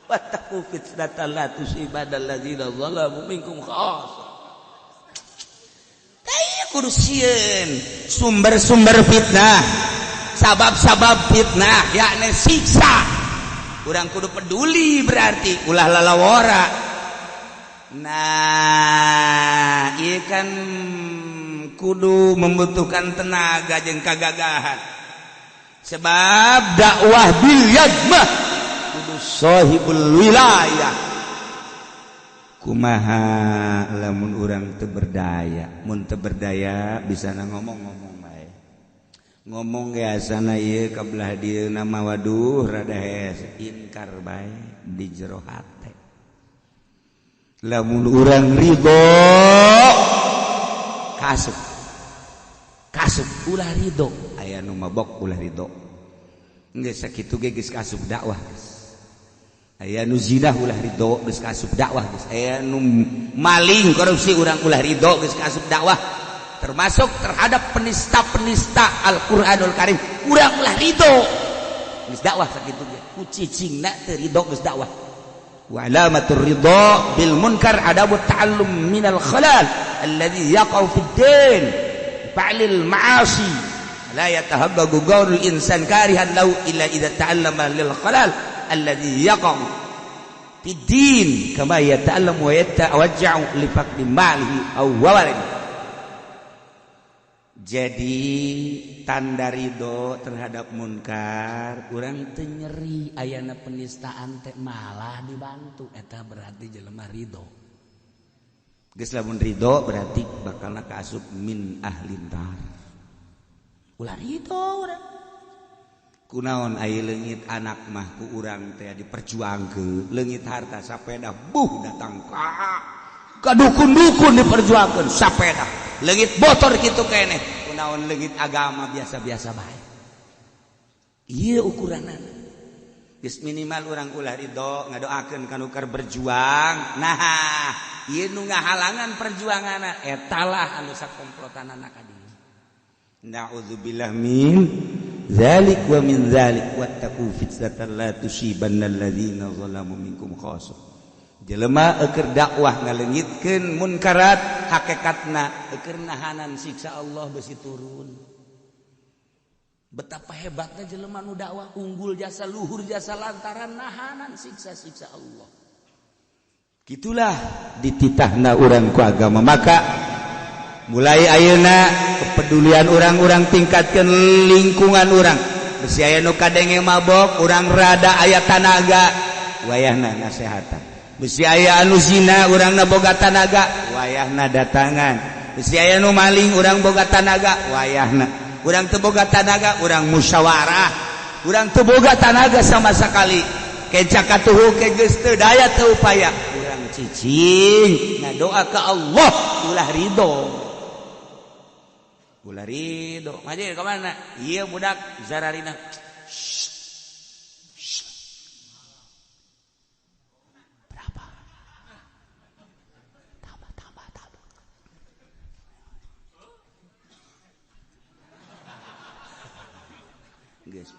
Wattaqu fitnatan la tusibannal ladzina zalamu minkum khassah. Tah kudu sieun sumber-sumber fitnah, sabab-sabab fitnah yakni siksa. Urang kudu peduli berarti ulah lalawora. Nah, ieu kan kudu membutuhkan tenaga jeung kagagahan. Sebab dakwah bil yad mah kudu sahibul wilayah. Kumaha lamun urang teu berdaya, mun teu berdaya bisa ngomong-ngomong bae. Ngomong ge asana ieu ka belah dieu nama waduh rada hese, inkar bae di jero hate. Lamun urang ridho kasup kasup ulah ridho, aya nu mabok ulah ridho, geus sakitu ge geus kasup dakwah geus. Aya nu zina ulah ridho geus kasup dakwah geus. Aya nu maling korupsi urang ulah ridho geus kasup dakwah. Termasuk terhadap penista-penista Al-Qur'anul Karim urang ulah ridho geus dakwah sakitu ge. Ku cicingna teu ridho geus dakwah. Wa alamatur ridha bil munkar adabu ta'allum minal khalal alladhi yaqau fid din fa'lil ma'asi la yatahabbagu qawlul insan karihan lahu illa idza ta'allama lil khalal alladhi yaqau fid din kama yata'allamu wa yatawajja'u li faqdi malihi aw waladihi. Jadi tanda ridho terhadap munkar urang teu nyeri ayana penistaan teh malah dibantu, eta berarti jelema ridho. Geus lamun ridho berarti bakalna kaasup min ahlin nar. Ulah ridho urang. Kunaon aya leungit anak mah ku urang teh diperjuangkeun, leungit harta sapeda buh datang ka dukun-dukun diperjuangkeun sapeda. Leungit motor kitu keneh. Naon leungit agama biasa-biasa bae. Ieu ukuranana. Geus minimal urang ulah ridho ngadoakeun ka nu keur berjuang. Nah, ieu nu ngahalangan perjuanganna eta lah anu sakomplotanana ka dieu. Na'udzubillah min zalik wa min zalik wattaqu fitnatan la tusibanna alladzina zalamu minkum khassah. Jelema eukeur dakwah ngaleungitkeun munkarat hakikatna eukeur nahanan siksa Allah besi turun. Betapa hebatnya jelema nu dakwah unggul jasa luhur jasa lantaran nahanan siksa-siksa Allah. Gitulah dititahna urang ku agama. Maka mulai ayeuna kepedulian urang-urang tingkatkeun lingkungan urang. Besi aya nu kadenge mabok urang rada aya tanaga wayahna nasehatan. Besi aya anu zina urangna boga tanaga wayahna datangan. Besi aya nu maling urang boga tanaga wayahna. Urang teu boga tanaga urang musyawarah. Urang teu boga tanaga sama sekali. Kenca katuhu ke geus teu daya teu upaya. Urang cicing ngadoa ka Allah ulah ridho. Ulah ridho. Majid ka mana? Ieu budak zararina.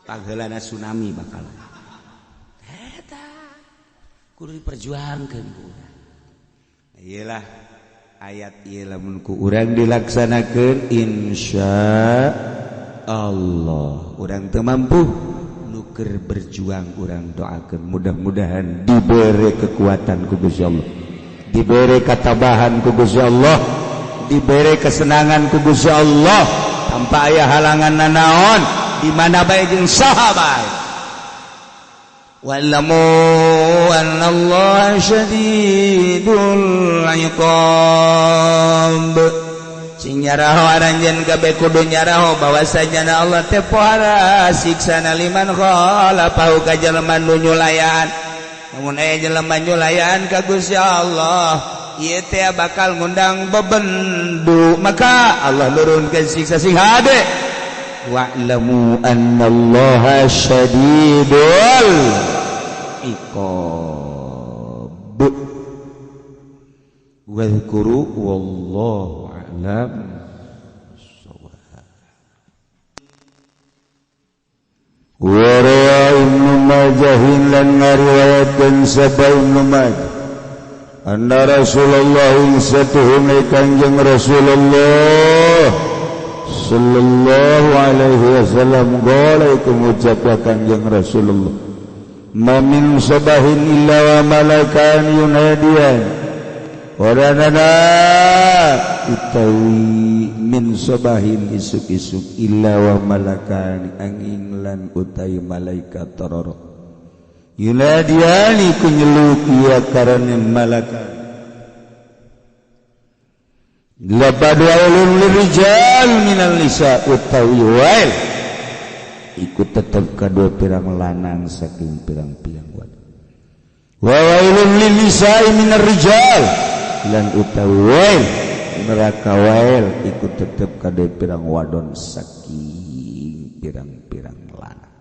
Pangheulana tsunami bakal eta kudu diperjuangkeun ku urang. Iyalah ayat ieu lamun ku urang dilaksanakeun insya Allah urang teu mampu nu keur berjuang urang doakeun mudah-mudahan dibere kekuatan ku Gusti Allah, dibere katabahan ku Gusti Allah, dibere kesenangan ku Gusti Allah tanpa aya halangan nanaon di mana bae jeung saha bae. Wa'lamu annallaha syadidul iqab. Sing nyaraho aranjeun kabeh kudu nyaraho bahwasanya Allah teh pohara siksana liman khalafahu ka jelema nu nyulayan. Lamun aya jelema nyulayan ka Gusti Allah, ieu teh bakal ngundang bebendu, maka Allah nurunkeun siksa sing hade. Wa'lamu annallaha syadidul Iqab. Wadhkuru wallahu a'lam. Wa Ibnu Majah lan ngariwayatkeun sapa Ibnu Majah anna Rasulullah satuhune Kanjeng Rasulullah sallallahu alaihi wasallam qala iku ngucap Kanjeng Rasulullah ma min sabahin illa wa malakan yunadiyan waranana utawi min sabahin isuk-isuk illa wa malakan angin lan utai malaikat tororo yunadiani ku nyeluk ia karane malaikat lapad wailun lirijal minal nisa utawi wail iku tetep kadua pirang lanang saking pirang-pirang wadon wa wailun lin nisa'i minar rijal lan utawi wail neraka wail iku tetep kadua pirang wadon saking pirang-pirang lanang.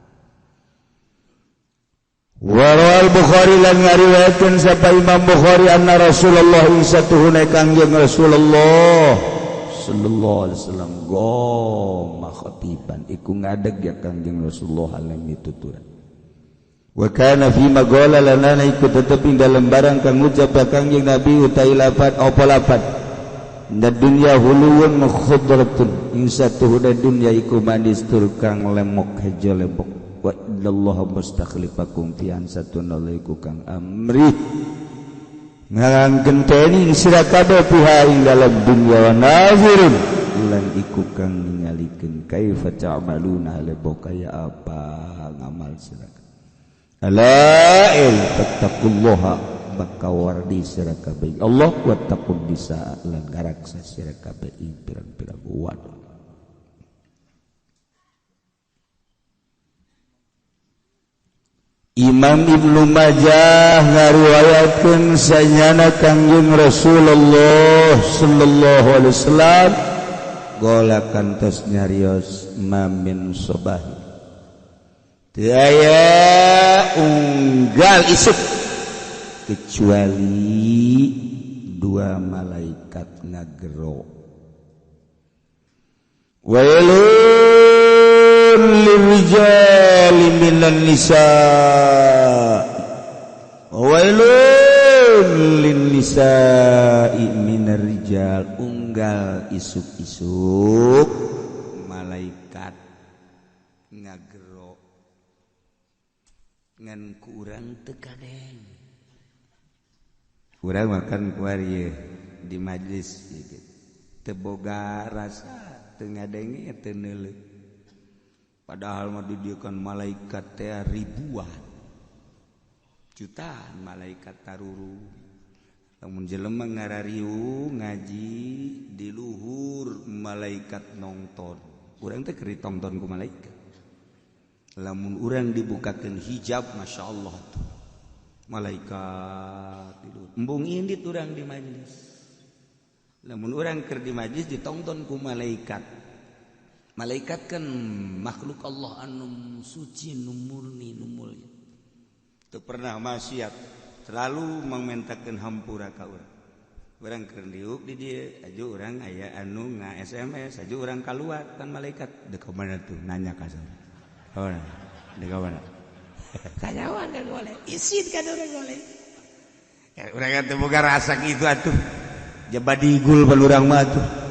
Warawal Bukhari lan ngariwayatkeun sapa Imam Bukhari anna Rasulullah satuhune Kangjeng Rasulullah sallallahu alaihi wasallam goma khatiban iku ngadeg ya Kangjeng Rasulullah alami tuturan. Wa kana fi maqala lana iku tetep ing dalem barang kang ngucap Kangjeng Nabi utai lafat apa lafat da dunya huluwun khudratun ing satuhune dunya iku manis tur kang lemok hejo lemok. Wa innallaha mustakhlifakum fi ansatun alaiku kang amri ngarang genteni sira kabeh piha ing dalam dunya wa nazirun lan iku kang ningalikeun kaifa ta'maluna lebo kaya apa ngamal sira ala il tattaqullaha maka wardi sira kabeh Allah wa taqun nisa lan ngaraksa sira kabeh ing pirang-pirang wadon. Imam Ibnu Majah ngariwayatkeun sanyana Kangjeng Rasulullah sallallahu alaihi wasallam gola kantos nyarios mamin sobah teu aya unggal isuk kecuali dua malaikat ngagero wailun lirijali minan nisa wailun lin nisa'i minar rijal unggal isuk-isuk malaikat ngagero ngan kurang teu kadeng urang makan kuari di majlis gitu teu boga rasa teu ngadenge teu neuleuh. Padahal mah didieukeun malaikat teh ribuan jutaan malaikat taruru. Lamun jelema ngarariu ngaji di luhur malaikat nongton. Urang teh keur ditongton ku malaikat. Lamun urang dibukakeun hijab masyaallah tuh. Malaikat di luhur. Embung indit urang di majelis. Lamun urang keur di majelis ditongton ku malaikat. Malaikat kan makhluk Allah anu suci, nu murni, nu mulia. Teu pernah maksiat, selalu mangmentakeun hampura ka urang. Urang keur diuk di dieu, aju urang aya anu nga-SMS, aju urang kaluar kan malaikat. Deuk ka mana tuh nanya ka saurang. Oh, deuk ka mana? Kanyawan kan boleh, isin kan urang boleh. Ya urang teh boga rasa kitu atuh. Jaba digul bal urang mah atuh.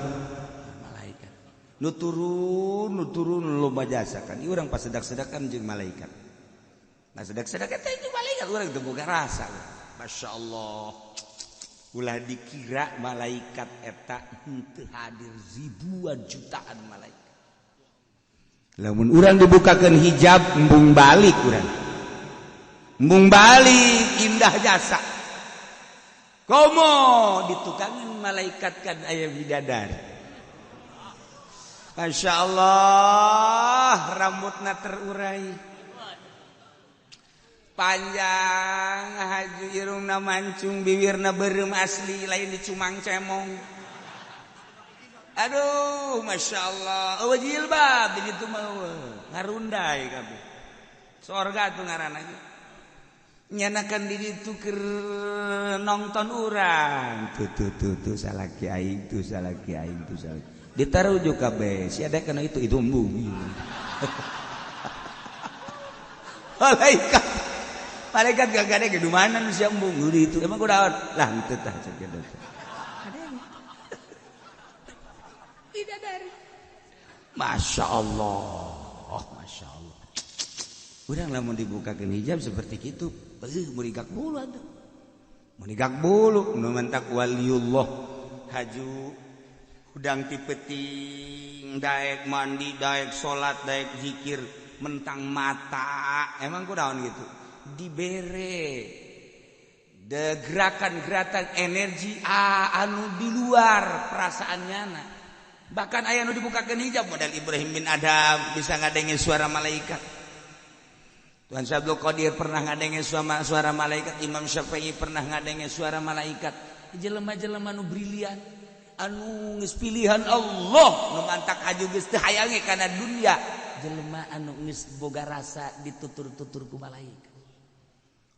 Nu turun loba jasa kan ieu urang pasedak-sedakan jeung malaikat. Nah sedak-sedak eta jeung malaikat urang teu boga rasa. Masyaallah. Ulah dikira malaikat eta henteu hadir ribuan jutaan malaikat. Lamun urang dibukakeun hijab embung balik urang. Embung balik indah jasa. Komo ditukangan malaikat kan aya bidadari. Masya Allah rambutna terurai panjang haju irungna mancung bibirna beureum asli lain dicumang cemong. Aduh Masya Allah eueuh jilbab begitu mah ngarundai kabeh sorga tuh ngaranna ge. Nyanakan diri itu keur nonton urang. Tuh tuh tuh tuh salaki aing tuh salaki aing tuh salaki. Ditaruh juga kabeh. Si ada kana itu embung. Malaikat. Malaikat gak ada ke mana nu sia embung di itu. Emang kunaon? Lah henteu tah cek eta. Bidadari. Masya Allah, oh, Masya Allah. Urang lamun dibukakeun hijab seperti kitu, beuh murigak bulu atuh. Murigak bulu nu mentak waliullah haju hudang ti peuting daek mandi, daek salat, daek zikir, mentang mata. Emang kunaon gitu? Dibere de gerakan-gerakan energi anu di luar perasaannya na. Bahkan aya nu dibukakeun hijab model Ibrahim bin Adam bisa ngadenge suara malaikat. Tuhan Syabdul Qadir pernah ngadenge suara malaikat, Imam Syafi'i pernah ngadenge suara malaikat. Jelema-jelema nu brilian, anu geus pilihan Allah, nu mantak haju geus teu hayange kana dunia. Jelema anu geus boga rasa ditutur-tutur ku malaikat.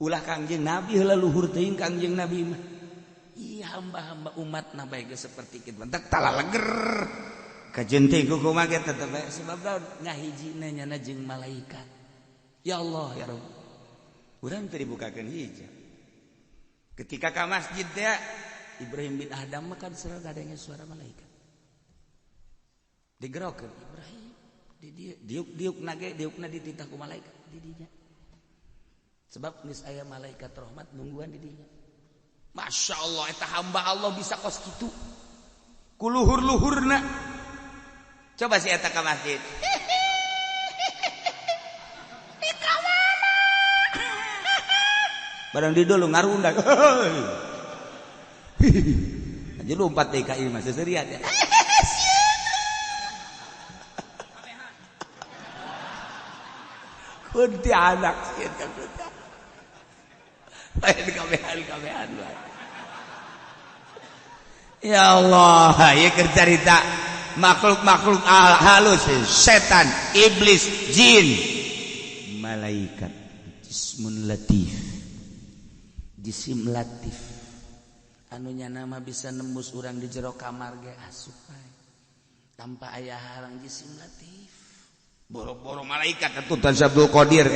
Ulah Kangjeng Nabi heula luhur teuing Kangjeng Nabi mah. Iya hamba-hamba umat na bae geus seperti kitu. Mentak talaleger. Kajeun teh kumaha ge tetep bae sebab naon ngahijina nyana jeung malaikat. Ya Allah ya Rabb. Urang teu dibukakeun hijab. Ketika ka masjid teh Ibrahim bin Adam mah kan selalu ngadenge suara malaikat. Digerokeun Ibrahim di dieu diuk-diukna ge diukna dititah ku malaikat di dinya. Sebab geus aya malaikat rahmat nungguan di dinya. Masya Allah eta hamba Allah bisa kos kitu. Ku luhur-luhurna. Coba si eta ka masjid. Di ka mana? Barang di dulu ngarundak. Aja lompat DKI mah seserian ya. Kuntilanak sieun ka kuntilanak. Lain kabehan-kabehan bae. Ya Allah, ieu keur carita makhluk-makhluk halus, setan, iblis, jin, malaikat, jismun latif. Jisim latif. Anu nyana mah bisa nembus urang di jero kamar ge asup bae. Tanpa aya harang jisim latif. Boro-boro malaikat atuh Tuhan Abdul Qadir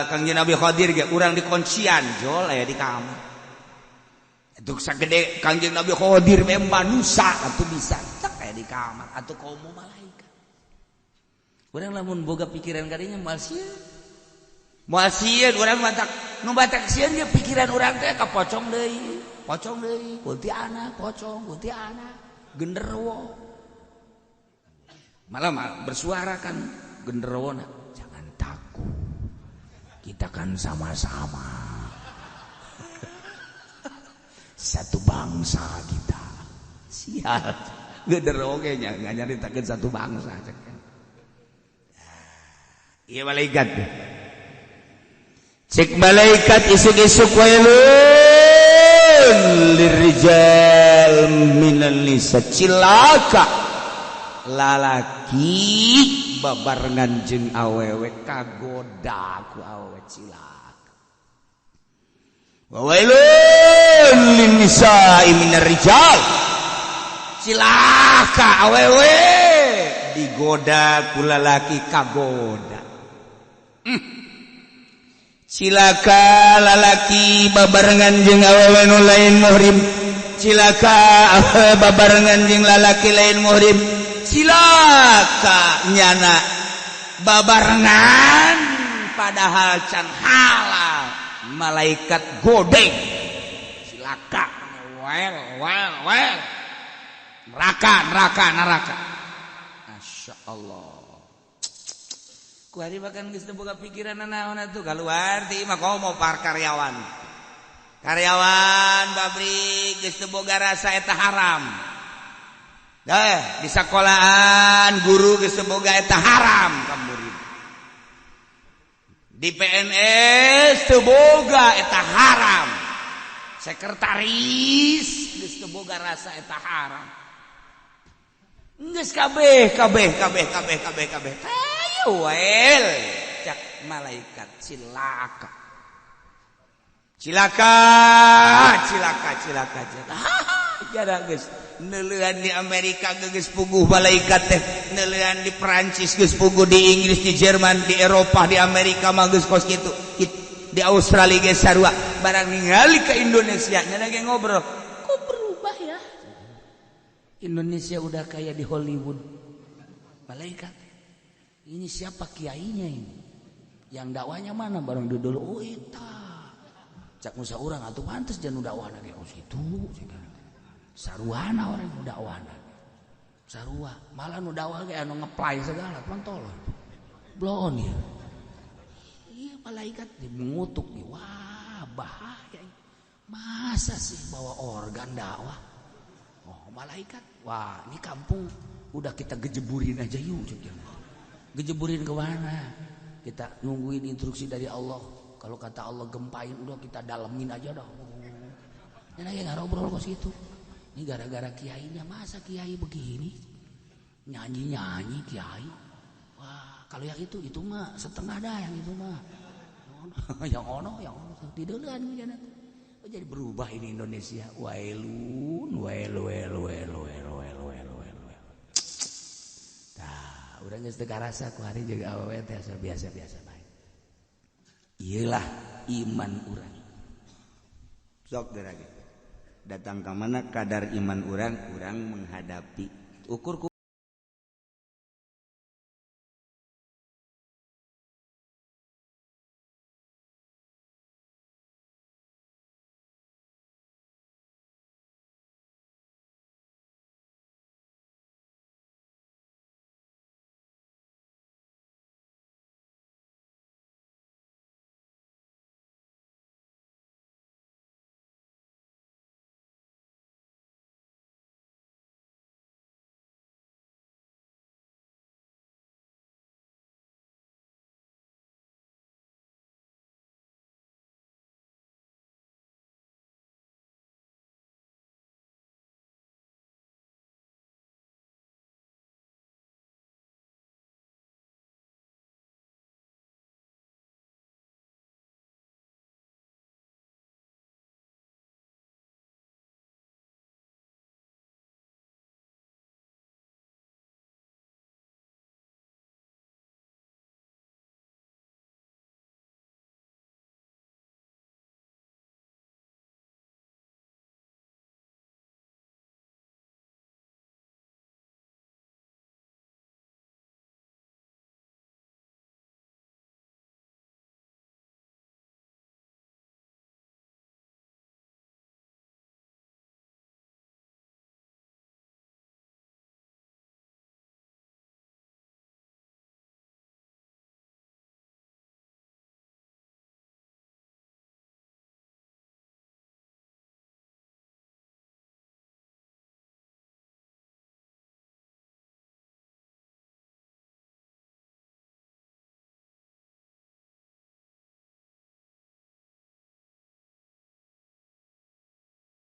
Kangjeng Nabi Qadir ge urang dikuncian jol aya di kamar. Atuh sagede Kangjeng Nabi Qadir mah manusa atuh bisa cek aya di kamar atuh komo malaikat. Urang lamun boga pikiran kadinya moal sieun. Moal sieun urang batak nu batak sieun ge pikiran urang teh ka pocong deui, pocong deui, kuntilanak, pocong, kuntilanak, genderuwo. Malah bersuara kan genderuwo, jangan takut, kita kan sama-sama satu bangsa kita. Sial, genderuwo ge nya nggak nyaritakeun satu bangsa. Iya malaikat. Cek malaikat isuk-isuk wailun lirijal minan nisa, cilaka lalaki babarengan jeung awewe kagoda ku awewe cilaka. Wa wailun linnisa'i minar rijal, cilaka awewe digoda ku lalaki kagoda. Cilaka lalaki babarengan jeung awewe nu lain muhrim, cilaka babarengan jeung lalaki lain muhrim, cilaka nyana babarengan padahal can halal, malaikat godeng cilaka wel wel wel neraka neraka neraka. Masya Allah. Kuari bahkan geus teu boga pikiran naon atuh kaluar ti imah komo par karyawan. Karyawan pabrik geus teu boga rasa eta haram. Deh, di sekolahan guru geus teu boga eta haram ka murid. Di PNS teu boga eta haram. Sekretaris geus teu boga rasa eta haram. Geus kabeh kabeh kabeh kabeh kabeh kabeh. Wel cak malaikat cilaka. Cilaka, cilaka, cilaka, cilaka. Jarang geus neuleuan di Amerika, geus puguh malaikat teh neuleuan di Perancis, geus puguh di Inggris, di Jerman, di Eropa, di Amerika mah geus kos kitu, di Australia geus sarua. Barang ningali ke Indonesia, nya ge ngobrol, "Kok berubah ya Indonesia, udah kayak di Hollywood?" Malaikat, "Ini siapa kiainya ini? Yang dakwahnya mana?" Barang dulu, "Oh, eta." Cak musa urang, "Atuh pantes jangan dakwahna ge kos kitu." Saruana orang nu dakwahna sarua, malah nu dakwah ge anu ngeplay segala kontol bloon ya. Iya, malaikat mengutuk nih, "Wah, bahaya, masa sih bawa organ dakwah?" Oh, malaikat, "Wah, ini kampung udah kita gejeburin aja yuk." Gejeburin ke mana? "Kita nungguin instruksi dari Allah. Kalau kata Allah gempain, udah kita dalemin aja dah." Ini lagi ngobrol kos gitu. Ini gara-gara kiainya, masa kiai begini? Nyanyi-nyanyi kiai. "Wah, kalau yang itu mah setengah dah, yang itu mah. Yang ono, yang ono tidurkan." Oh, jadi berubah ini Indonesia. Wailun, wail, wail, wail, wail, wail, wail, wail, wail. Tah, urang geus teu karasa ku hari juga awewe teh biasa-biasa bae. Iyalah iman urang. Sok lagi datang ke mana kadar iman orang, orang menghadapi ukur ku